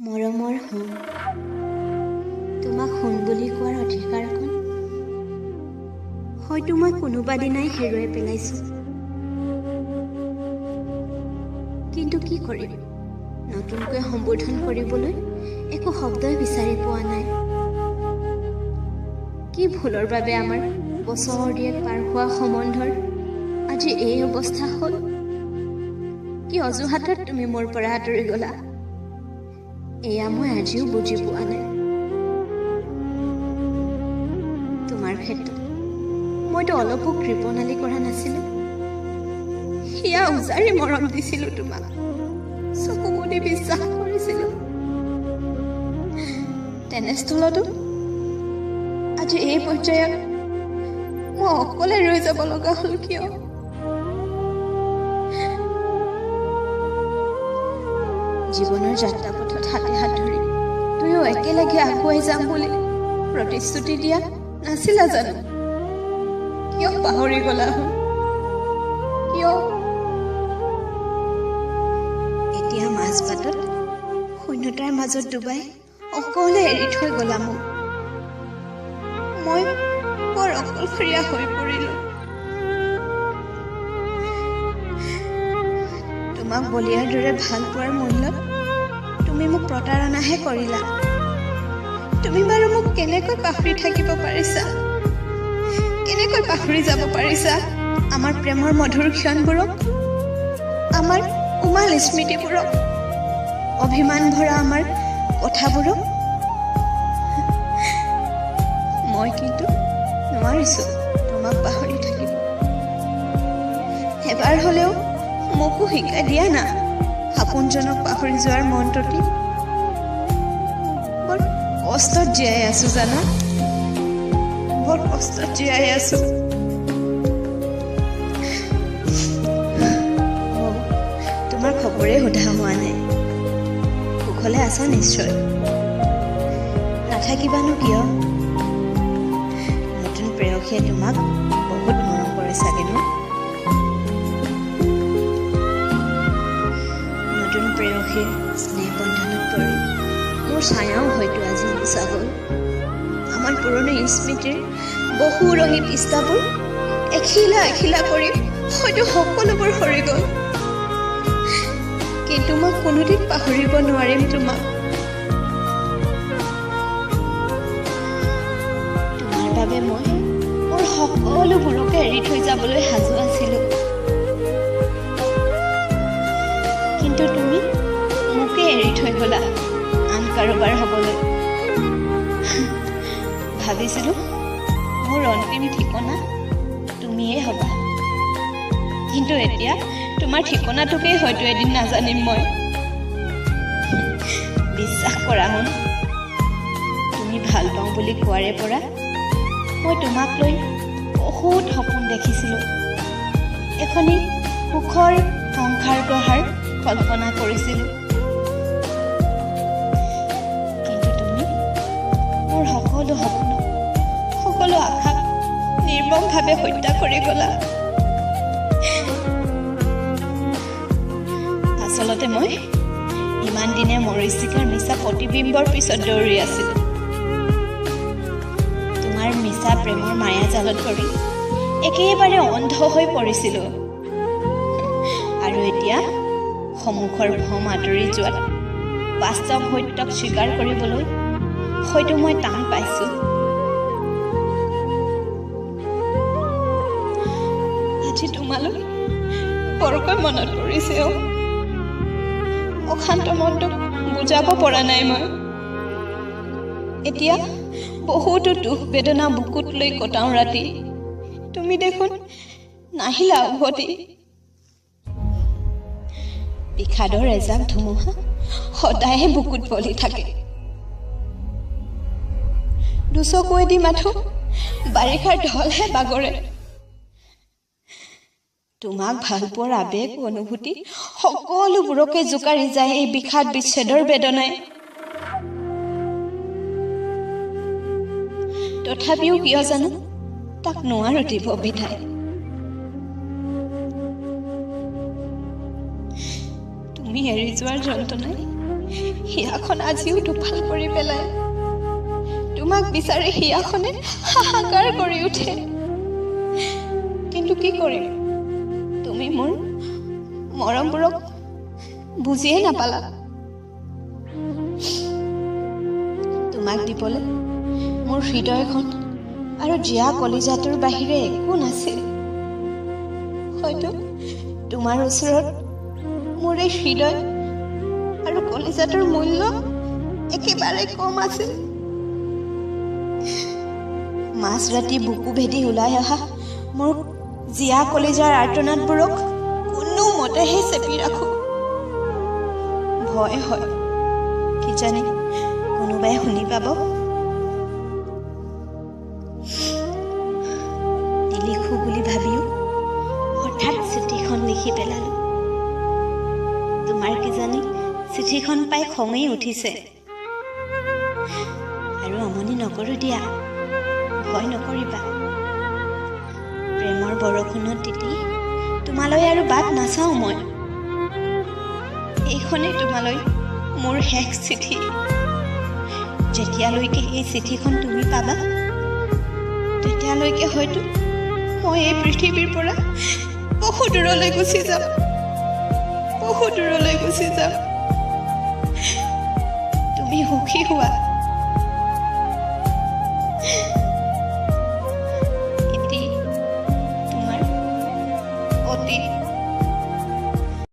মৰমৰ সোণ, তোমাক সোণ বুলি কোৱাৰ অধিকাৰকণ হয়তো মই কোনোবা দিনাই হেৰুৱাই পেলাইছোঁ। কিন্তু কি কৰিম, নতুনকৈ সম্বোধন কৰিবলৈ একো শব্দই বিচাৰি পোৱা নাই। কি ভুলৰ বাবে আমাৰ বছৰ দিয়েক পাৰ হোৱা সম্বন্ধৰ আজি এই অৱস্থা হ'ল? কি অজুহাতত তুমি মোৰ পৰা আঁতৰি গ'লা, এয়া মই আজিও বুজি পোৱা নাই। তোমাৰ ক্ষেত্ৰত মইতো অলপো কৃপণালি কৰা নাছিলোঁ, সেয়া উজাৰি মৰম দিছিলোঁ তোমাক, চকু মুদি বিশ্বাস কৰিছিলোঁ। তেনেস্থলতো আজি এই পৰ্যায়ত মই অকলে ৰৈ যাব লগা হ'ল কিয়? জীৱনৰ যাত্ৰা পথত হাতে হাত ধৰি দুয়ো একেলগে আগুৱাই যাম বুলি প্ৰতিশ্ৰুতি দিয়া নাছিলা জানো? কিয় পাহৰি গলা কিয়? এতিয়া মাজবাটত শূন্যতাৰ মাজত ডুবাই অকলে এৰি থৈ গলা মোক। মই বৰ অকলশৰীয়া হৈ পৰিলো। তোমাক বলিয়াৰ দৰে ভাল পোৱাৰ মূল্যত তুমি মোক প্ৰতাৰণাহে কৰিলা। তুমি বাৰু মোক কেনেকৈ পাহৰি থাকিব পাৰিছা? কেনেকৈ পাহৰি যাব পাৰিছা আমাৰ প্ৰেমৰ মধুৰ ক্ষণবোৰক, আমাৰ উমাল স্মৃতিবোৰক, অভিমান ভৰা আমাৰ কথাবোৰক? মই কিন্তু নোৱাৰিছোঁ তোমাক পাহৰি থাকিব। এবাৰ হ'লেও মোকো শিকাই দিয়া না আপোনজনক পাহৰি যোৱাৰ মন্ত্ৰটি। বৰ কষ্টত জীয়াই আছো জানা, বৰ কষ্টত জীয়াই আছো। তোমাৰ খবৰেই সোধা হোৱা নাই। কুশলে আছা নিশ্চয়? নাথাকিবানো কিয়? নতুন প্ৰেয়সীয়ে তোমাক বহুত মৰম কৰে চাগে ন? নতুন প্ৰেয়সীৰ স্নেহ বন্ধনত পৰি মোৰ ছায়াও হয়তো আজি মোচা গ'ল। আমাৰ পুৰণি স্মৃতিৰ বহু ৰঙী পৃষ্ঠাবোৰ এখিলা এখিলা কৰি হয়তো সকলোবোৰ সৰি গ'ল। কিন্তু মই কোনোদিন পাহৰিব নোৱাৰিম তোমাক। তোমাৰ বাবে মই মোৰ সকলোবোৰকে এৰি থৈ যাবলৈ সাজু আছিলোঁ, কিন্তু তুমি মোকে এৰি থৈ গ'লা আন কাৰোবাৰ হ'বলৈ। ভাবিছিলোঁ মোৰ অন্তিম ঠিকনা তুমিয়ে হ'বা, কিন্তু এতিয়া তোমাৰ ঠিকনাটোকেই হয়তো এদিন নাজানিম মই। বিশ্বাস কৰা শুন, তুমি ভাল পাওঁ বুলি কোৱাৰে পৰা মই তোমাক লৈ বহুত সপোন দেখিছিলোঁ। এখনি সুখৰ সংসাৰ গঢ়াৰ কল্পনা কৰিছিলোঁ, কিন্তু তুমি মোৰ সকলো সপোনক, সকলো আশাক নিৰ্মমভাৱে হত্যা কৰি গ'লা। আচলতে মই ইমান দিনে মৰিচিকাৰ মিছা প্ৰতিবিম্বৰ পিছত দৌৰি আছিলোঁ। তোমাৰ মিছা প্ৰেমৰ মায়াজালত পৰি একেবাৰে অন্ধ হৈ পৰিছিলোঁ। আৰু এতিয়া সন্মুখৰ ভ্ৰম আঁতৰি যোৱাত বাস্তৱ সত্যক স্বীকাৰ কৰিবলৈ হয়তো মই টান পাইছোঁ। আজি তোমালৈ বৰকৈ মনত পৰিছে অ'। অশান্ত মনটোক বুজাব পৰা নাই মই। এতিয়া বহুতো দুখ বেদনা বুকুত লৈ কটাওঁ ৰাতি, তুমি দেখোন নাহিলা উভতি। বিষাদৰ এজাক ধুমুহা সদায়ে বুকুত বলি থাকে। দুচকুৱেদি মাথো বাৰিষাৰ ঢলহে বাগৰে। তোমাক ভাল পোৱাৰ আৱেগ অনুভূতি সকলোবোৰকে জোকাৰি যায় এই বিষাদ বিচ্ছেদৰ বেদনাই। তথাপিও কিয় জানো তাক নোৱাৰো দিব বিদায়। তুমি এৰি যোৱাৰ যন্ত্ৰণাই হিয়াখন আজিও দুফাল কৰি পেলায়। তোমাক বিচাৰি হিয়াখনে হাহাকাৰ কৰি উঠে। কিন্তু কি কৰিম, তুমি মোৰ মৰমবোৰক বুজিয়ে নাপালা। তোমাক দিবলৈ মোৰ হৃদয়খন আৰু জীয়া কলিজাটোৰ বাহিৰে একো নাছিল। হয়তো তোমাৰ ওচৰত মোৰ এই হৃদয় আৰু কলিজাটোৰ মূল্য একেবাৰে কম আছিল। মাজ ৰাতি বুকু ভেদি ওলাই অহা মোৰ জীয়া কলিজাৰ আৰ্তনাদবোৰক কোনোমতেহে চেপি ৰাখোঁ। ভয় হয়, কিজানি কোনোবাই শুনি পাব। নিলিখোঁ বুলি ভাবিও হঠাৎ চিঠিখন লিখি পেলালোঁ। তোমাৰ কিজানি চিঠিখন পাই খঙেই উঠিছে। আৰু আমনি নকৰোঁ দিয়া, ভয় নকৰিবা। প্ৰেমৰ বৰষুণত তিতি তোমালৈ আৰু বাট নাচাওঁ মই। এইখনেই তোমালৈ মোৰ শেষ চিঠি। যেতিয়ালৈকে এই চিঠিখন তুমি পাবা, তেতিয়ালৈকে হয়তো মই এই পৃথিৱীৰ পৰা বহু দূৰলৈ গুচি যাম, বহু দূৰলৈ গুচি যাম। তুমি সুখী হোৱা।